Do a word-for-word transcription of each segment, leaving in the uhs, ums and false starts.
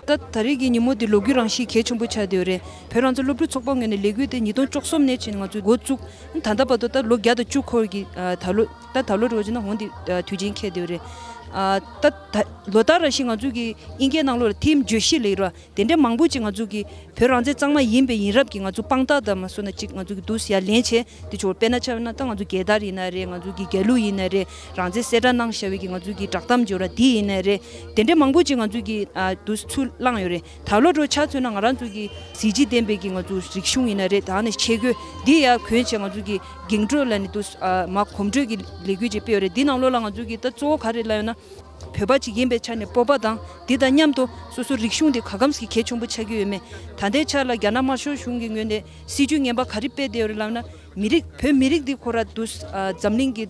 ད་ད་རེས་ཀྱི་ཉིན་མོ་འདི་ལོ་རྒྱུས་རང་བཞིན་གལ་ཆེན་པོ་ཆགས་བསྡད་ཡོད་རེད། བོད་རང་བཙན་སློབ་ཕྲུག་ཚོགས་པ་ངོས་ནས་ལས་འགུལ་དེ་ཉིས་སྟོང་བཅུ་གསུམ་ནས་བྱས་ནས་ང་ཚོས་འགོ་བཙུགས། ད་ལྟ་བར་དུ་ད་ལོ་བརྒྱ་དང་བཅུ་འཁོར་གྱི་ཨ་ད་ལོ་ད་ད་ལོ་རོགས་ཀྱི་ན་འོང་འདི་ཨ་དུས་ཆེན་འཁེལ་བསྡད་ཡོད་རེད། ཨ་ད་ད་ལོ་ལྟར་རང་བཞིན་ང་ཚོས་ཀྱི་ཨིན་སྐད་ནང་ལོགས་ལ་ཐིམ་བརྗོད་གཞི་ལབ་ཡོད་རེད། དེ་འདྲའི་མང་པོ་ཅིག་ང་ཚོ་གི་བོད་རང་བཙན་གཙང་མ་ཡིན་པའི་ཡིན་རབས་ཀྱི་ང་ཚོ་དཔང་རྟགས་དང་མ་སོ་ན་ཅིག་ང་ཚོ་གི་འདུག་ཡ་ལེན་བྱས་དེ་ཆོག་དཔེར་ན་ཆ་བཞག་ན་ད་ང་ཚོ་རྒྱལ་དར་ཡིན་ན་རེད། ང་ཚོ་གི་རྒྱལ་གླུ་ཡིན་ན་རེད། རང་བཙན་གསལ་བསྒྲགས་གནང་བཞག་པའི་གི་ང་ཚོ་གི་བསྒྲགས་གཏམ་འབྱོར་བ་འདི་ཡིན་ན་རེད། དེ་འདྲའི་མང་པོ་ཅིག་ང་ཚོ་གི་ཨ་འདུག་ཚུར་བླངས་ཡོད་རེད། ད་ལོ་འགྲོ་ཆ་མཚོན་ན་ང་རང་ཚོ་གི་གཟི་བརྗིད་ལྡན་པའི་གི་ང་ཚོ་རིག་གཞུང་ཡིན་ན་རེད། ད་ནས་ཆས་གོས་འདི་ཡ་གོན་བྱས་ང་ཚོ་གི་འགེངས་འགྲོས་ལ་ནི་འདུག་ཨ་མ་གོམ་བགྲོད་ཀྱི་ལས་འགུལ་ཅིག་སྤེལ་ཡོད་རེད། འདི་ནང་ལོགས་ལ་ང་ཚོ་གི་ད་གཙོ་བོ་ག་རེ་ལབ་ཡོད་ན། བོད་པ་ཅིག་ཡིན་པའི་ཆ་ནས་སྤོབས་པ་དང་འདི་དང་མཉམ་དུ་སོ་སོ་རིག་གཞུང་དེ་ག་གམ་གྱི་གལ་ཆེན་པོ་ཆགས་ཀྱི་ཡོད་མེད། ད་ལྟའི་ཆ་ལ་རྒྱ་ནག་དམར་ཤོག་གཞུང་གི་ངོས་ནས་སྲིད་ཇུས་ངན་པ་ག་རེ་སྤེལ་བསྡད་ཡོད་རེད་ལབ་ན། མི་རིགས་བོད་མི་རིགས་འདི་ཁོ་ར་དུ་ཨ་འཛམ་གླིང་གི་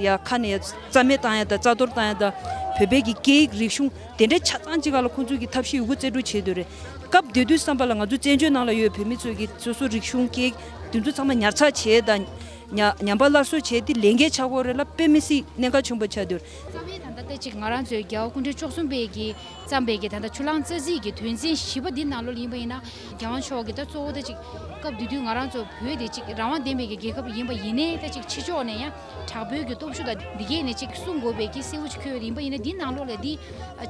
ཡ་ཁ་ནས་ཡ་རྩ་མེད་བཏང་ཡ་དང་རྩ་གཏོར་བཏང་ཡ་དང་། བོད་པའི་གི་སྐད་ཡིག་རིག་གཞུང་དེ་འདྲའི་ཆ་ཚང་ཅིག་ག་ལ་ཁོང་ཚོས་ཀྱི་ཐབས་ཤེས་ཡོད་རྒུ་རྩལ་སྤྲུགས་བྱས་བསྡད་རེད། སྐབས་དེ་དུས་བསམ་པ་ལ་ང་ཚོ་བཙན་བྱོལ་ནང་ལ་ཡོད་བོད་མི་ཚོས་ཀྱི་སོ་སོ་རིག་གཞུང་སྐད་ཡིག་དེ་ཚོ་ཚང་མ་ཉར་ཚགས་བྱས་དང་། ཉ་ཉམས་པ་སླར་གསོ་བྱས་ཏེ་ལས་འགན་ཆགས་ཡོད་རེད་ལ་དཔེ་མི་སྲིད་གནད་འགག་ཆེན་པོ་ཆགས་འདུག་རྩ་བའི་ད་ལྟ་ད་ཅིག་ང་རང་ཚོའི་རྒྱལ་བ་སྐུ་ཕྲེང་བཅུ་གསུམ་པའི་གི་བརྩམས་པའི་གི་ད་ལྟ་ཆུ་གླང་རྩ་གཟིགས་ཀྱི་དོན་ཚན་བཞི་པ་འདི་ནང་ལོགས་ལ་ཡིན་པ་ཡིན་ན། རྒྱལ་དབང་མཆོག་གི་ད་གཙོ་བོ་ད་ཅིག་སྐབས་དེ་དུས་ང་རང་ཚོ་བོད་དེ་ཅིག་རང་དབང་ལྡན་པའི་གི་རྒྱལ་ཁབ་ཡིན་པ་ཡིན་ནའི་ད་ཅིག་ཕྱི་ཕྱོགས་ནས་ཡང་དྲག་པོའི་གི་སྟོབས་ཤུགས་དང་འདི་གས་ནས་ཅིག་སྲུང་དགོས་པའི་གི་གསལ་བོ་ཅིག་འཁོད་ཡོད་རེད། ཡིན་པ་ཡིན་ན་འདི་ནང་ལོགས་ལ་འདི་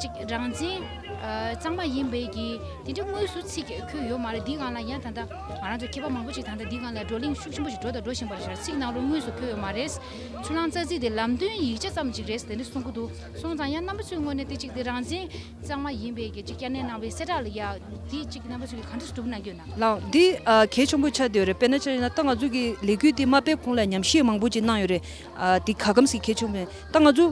ཅིག་རང་བཙན་གཙང་མ་ཡིན་པའི་གི་དེ་འདྲ་དངོས་སུ་ཚིག་འཁོད་ཡོད་མ་རེད། འདི་སྒང་ལ་ཡང་ད་ལྟ་ང་རང་ཚོ་མཁས་པ་མང་པོ་ཅིག་ད་ལྟ་འདི་སྒང་ལ་བགྲོ་གླེང་ཤུགས་ཆེན་པོ་ཞིག་འགྲོ་དང་འགྲོ་བཞིན་པ་རེད་ཤག་ཚིག་ནང་ལོགས་དངོས་སུ་འཁོད་ཡོད་མ་རེད། ཆུ་གླང་རྩ་གཟིགས་དེ་ལམ་སྟོན་ཡིག་ཆ་ཙམ་ཅིག་རེད་དེ་འདྲ་གསུང་གི་འདུག་སོང་ཙང་ཡང་རྣམ་པ་ཚོའི་ངོས་ནས་དེ་ཅིག་དེ་རང་བཙན་གཙང་མ་ཡིན་པའི་གི་ཅིག་བསྐྱར་ནན་གནང་བའི་གསལ་བསྒྲགས་ལ་ཡ་དེ་ཅིག་རྣམ་པ་ཚོས་གི་ག་འདྲ་སྒྲུབ་གནང་གི་ཡོད་ན། ལགས་འདི་ཨ་གལ་ཆེན་པོ་ཆགས་བསྡད་ཡོད་རེད། དཔེར་ན་ཆ་བཞག་ན་ད་ང་ཚོ་གི་ལས་འགུལ་འདི་མ་སྤེལ་གོང་ལ་ཉམས་ཞིབ་མང་པོ་ཅིག་གནང་ཡོད་རེད། ཨ་འདི་ག་གམ་ཞིག་གལ་ཆེན་པོ་རེད། ད་ང་ཚོ་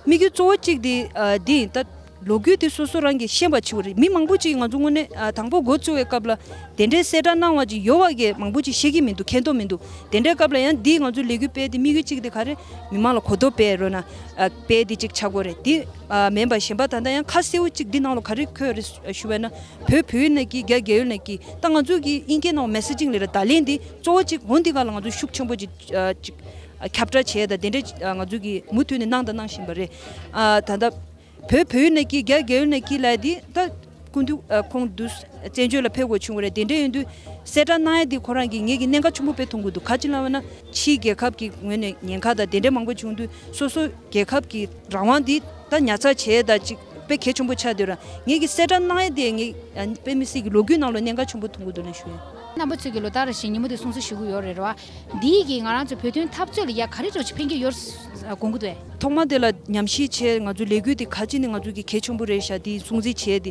དམིགས་ཡུལ་གཙོ་བོ་གཅིག་འདི་ཨ་འདི་ཡིན། ད་ལོ་རྒྱུས་འདི་སོ་སོ་རང་གིས་ཤེས་པ་བྱེད་དགོས་རེད། མི་མང་པོ་ཅིག་ང་ཚོ་དངོས་གནས་ཨ་དང་པོ་འགོ་བཙུགས་པའི་སྐབས་ལ་དེ་འདྲའི་གསལ་བསྒྲགས་གནང་བ་ཅིག་ཡོད་པ་གི་མང་པོ་ཅིག་ཤེས་ཀྱི་མི་འདུག་མཁྱེན་རྟོགས་མི་འདུག་དེ་འདྲའི་སྐབས་ལ་ཡང་འདི་ང་ཚོ་ལས་འགུལ་སྤེལ་ཏེ་དམིགས་ཡུལ་གཅིག་འདི་ག་རེ་མི་མང་ལ་གོ་རྟོགས་སྤེལ་རོགས་གནང་། ཨ་སྤེལ་ཏེ་ཅིག་ཆགས་དགོས་རེད། འདི་ཨ་མིན་པ་གཞན་པ་ད་ལྟ་ཡང་ཁ་གསལ་བོ་གཅིག་འདི་ནང་ལོགས་ག་རེ་འཁོད་རེད་ཞུ་བས་ན། བོད་བོད་ཡིག་ནང་གི་རྒྱ་རྒྱ་ཡུལ་ནང་གི་ད་ང་ཚོ་གི་ཨིན་སྐད་ནང་མེ་སེ་ཇིང་ལས་ར་བརྡ་ལན་འདི་གཙོ་བོ་གཅིག་འོ་འདི་ག་ལ་ང་ཚོ་ཤུགས་ཆེན་པོ་ཅིག་ཨ་ཅིག་ཨ་ཁྱབ་བསྒྲགས་བྱས་དང་དེ་འདྲ་ཅིག་ཨ་ང་ཚོ་གི་མུ་མཐུད་ནས་གནང་དང་གནང་བཞིན་པ་རེད། ཨ་ད་ལྟ་བོད་བོད་ཡིག་ནང་གི་རྒྱ་རྒྱ་ཡུལ་ནང་གི་ལབ་ཡ་འདི་ད་སྐུ་མདུན་ཨ་ཁོང་དུ་བཙན་བྱོལ་ལ་ཕེབས་དགོས་བྱུང་བ་རེད། དེ་འདྲ་ཡིན་དུས་གསལ་བསྒྲགས་གནང་ཡ་འདི་ཁོ་རང་གིས་ངེད་ཀྱི་གནད་འགག་ཆེན་པོ་དཔེ་མཐོང་གི་འདུག་ག་ཅི་ལབ་ན་ཕྱིའི་རྒྱལ་ཁབ་ཀྱི་ངོས་ནས་ཉེན་ཁ་དང་དེ་འདྲ་མང་པོ་བྱུང་དུས་སོ་སོ་རྒྱལ་ཁབ་ཀྱི་རང་དབང་འདི་ད་ཉར་ཚགས་བྱས་ད་ཅིག་དཔེ་གལ་ཆེན་པོ་ཆགས་བསྡད་ར། ངེད་ཀྱི་གསལ་བསྒྲགས་གནང་ཡ་དེ་ངེད་ཨ་དཔེ་མི་སྲིད་ཀྱི་ལོ་རྒྱུས་ནང་ལ་གནད་འགག་ཆེན་པོ་མཐོང་གི་འདུག་ལབ་ཞུ་ཡ། རྣམ་པ་ཚོས་ཀྱི་ལོ་ལྟར་བཞིན་ཉིན་མོ་དེ་སྲུང་བརྩི་ཞུ་གི་ཡོད་རེད་ར་བ། འདིས་ཀྱིས་ང་རང་ཚོ་བོད་དོན་འཐབ་རྩོད་ལ་ཡ་ག་རེ་འདྲ་ཅིག་ཕན་གྱི་ཡོད་དགོངས་ཀྱི་འདུག་ཨེ། ཐོག་མ་དེ་ལ་ཉམས་ཞིབ་བྱས་ང་ཚོ་ལས་འགུལ་དེ་ག་ཅི་ནས་ང་ཚོ་གི་གལ་ཆེན་པོ་རེད་ཤག་དེ་སྲུང་བརྩི་བྱས་དེ་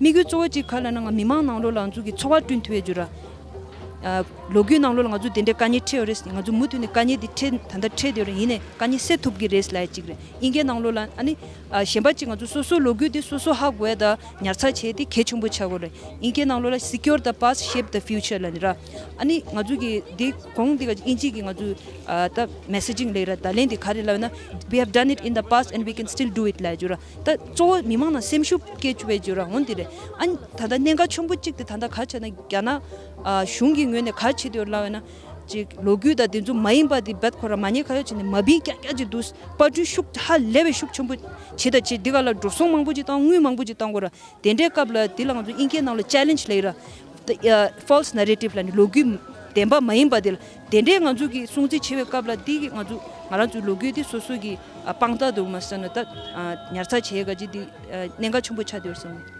དམིགས་ཡུལ་གཙོ་བོ་གཅིག་ག་ལབ་ན་ང་མི་མང་ནང་ལོགས་ལ་ང་ཚོ་གི་ཚོར་བ་བསྐྲུན་ཐུབ་ཡ་བྱུང་ར། ཨ་ལོ་རྒྱུས་ནང་ལོགས་ལ་ང་ཚོ་དེ་འདྲའི་དཀའ་ངལ་འཕྲད་ཡོད་རེད། ང་ཚོ་མུ་མཐུད་ནས་དཀའ་ངལ་དེ་འཕྲད་ད་ལྟ་འཕྲད་དེ་ཡོད་རེད། ཡིན་ནའི་དཀའ་ངལ་སེལ་ཐུབ་ཀྱི་རེད་ལབ་ཡ་གཅིག་རེད། ཨིན་སྐད་ནང་ལོགས་ལ་ཨ་ནི་ཨ་གཞན་པ་གཅིག་ང་ཚོ་སོ་སོའི་ལོ་རྒྱུས་དེ་སོ་སོ་ཧ་གོ་ཡ་ད་ཉར་ཚགས་བྱས་དེ་གལ་ཆེན་པོ་ཆགས་ཀྱི་རེད། ཨིན་སྐད་ནང་ལོགས་ལ་Secure the past, shape the future ལབ་ནི་ར། ཨ་ནི་ང་ཚོ་གི་དེ་གོང་དེ་ག་ཨིན་ཇི་གི་ང་ཚོ་ཨ་ད་messaging ལབ་ར། ད་ལན་དེ་ག་རེ་ལབ་ན། We have done it in the past and we can still do it ལབ་ཡ་བྱུང་ར། ད་གཙོ་བོ་མི་མང་ནང་སེམས་ཤུགས་སྐྱེ་བཅུག་པའི་བརྗོད་ར་འོང་དེ་རེད། ཨ་ད་ལྟ་གནད་འགག་ཆེན་པོ་གཅིག་དེ་ད་ལྟ་ག་བྱས་ན་རྒྱ་ནག་ཨ་གཞུང་གི་ངོས་ནས་ག་བྱེད་དུ་ལབ་ན་ཅིག་ལོ་རྒྱུས་དང་དེ་ཚོ་མ་ཡིན་པ་དེ་རྦད་ཁོ་ར་མ་ཉེས་ཁ་ཡོད་བྱས་ནས་མ་བིན་ཀྱག་ཀྱག་ཅིག་འདུག་པར་སྐྲུན་ཤུགས་ཧ་ལས་པའི་ཤུགས་ཆེན་པོ་བྱེད་ད་བྱེད། འདི་ག་ལ་འགྲོ་སོང་མང་པོ་ཅིག་བཏང་། དངུལ་མང་པོ་ཅིག་བཏང་དགོས་ར། དེ་འདྲའི་སྐབས་ལ་འདི་ལ་ང་ཚོ་ཨིན་སྐད་ནང་ལ་challenge ལབ་ར། ད་ཨ་false narrative ལབ་ནི་ལོ་རྒྱུས་བདེན་པ་མ་ཡིན་པ་དེ་ལ་དེ་འདྲའི་ང་ཚོ་གི་སྲུང་བརྩི་བྱེད་པའི་སྐབས་ལ་འདི་གི་ང་ཚོ་ང་རང་ཚོའི་ལོ་རྒྱུས་དེ་སོ་སོ་གི་ཨ་དཔང་རྟགས་དུ་མ་ཟེར་ན་ད་ཨ་ཉར་ཚགས་བྱེད་ཡ་ག་ཅིག་འདི་ཨ་གནད་འགག་ཆེན་པོ་ཆགས་བསྡད་ཡོད་བསམ།